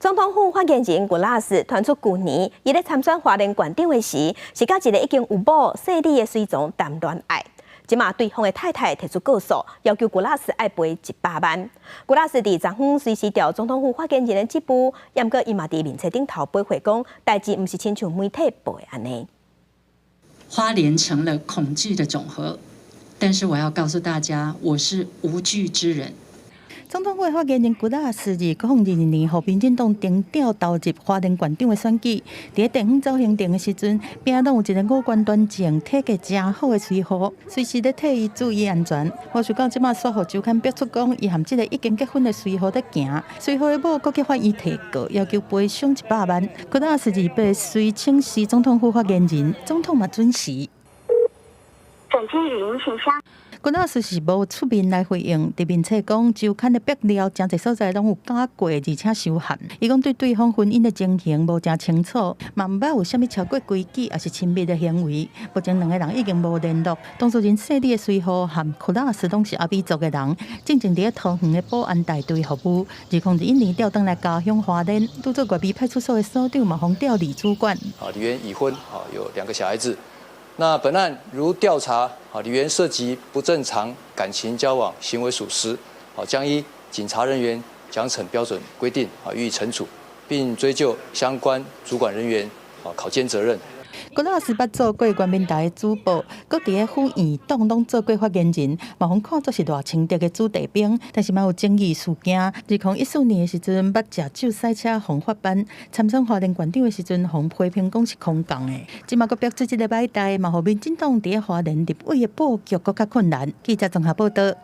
總統府發言人古拉斯傳出舊年，伊咧參選花蓮縣長的時，是佮一个已經有某細膩的隨從談戀愛。這馬對方的太太提出告訴，要求古拉斯愛賠100萬。古拉斯佇昨昏隨時調總統府發言人的職務，毋過伊嘛佇面冊頂頭回復講，代誌毋是親像媒體報的按呢。花蓮成了恐懼的總和，但是我要告訴大家，我是無懼之人。總統府發言人古拉斯2022年，予民進黨定調投入花蓮縣長的選舉，佇咧地方走行程的時陣，邊仔攏有一个五官端正、體格誠好的隨扈，隨時咧替伊注意安全。無想到這馬煞予週刊爆出講，伊和這个已經結婚的隨扈咧行，隨扈的某閣去法院提告，要求賠償100萬。古拉斯28隨請辭總統府發言人，總統嘛准時。轉接語音信箱。古拉斯是無出面來回應，佇面冊講週刊的爆料，誠濟所在攏有假過，而且傷譀。伊講對對方婚姻的情形無誠清楚，嘛毋捌有啥物超過規矩，抑是親密的行為。目前兩个人已經無聯絡。當事人細膩的隨扈和古拉斯攏是阿美族的人，進前佇咧桃園的保安大隊服務。2021年調轉來家鄉花蓮，拄做月尾派出所的所長嘛，予調離主管。啊，李元已婚，啊，有兩個小孩子。那本案如調查，啊，李元涉及不正常感情交往行為屬實，好，將依警察人員獎懲標準規定，啊，予以懲處，並追究相關主管人員，啊，考監責任。古拉斯捌做過原民台的主播，閣佇咧府院黨攏做過發言人，嘛予看做是賴清德的子弟兵，但是嘛有爭議事件。2014年的時陣，捌食酒駛車予罰班，參選花蓮縣長的時陣，予批評講是空降的。這馬閣爆出這个歹代，嘛予民進黨佇咧花蓮立委的布局閣較困難。記者綜合報道。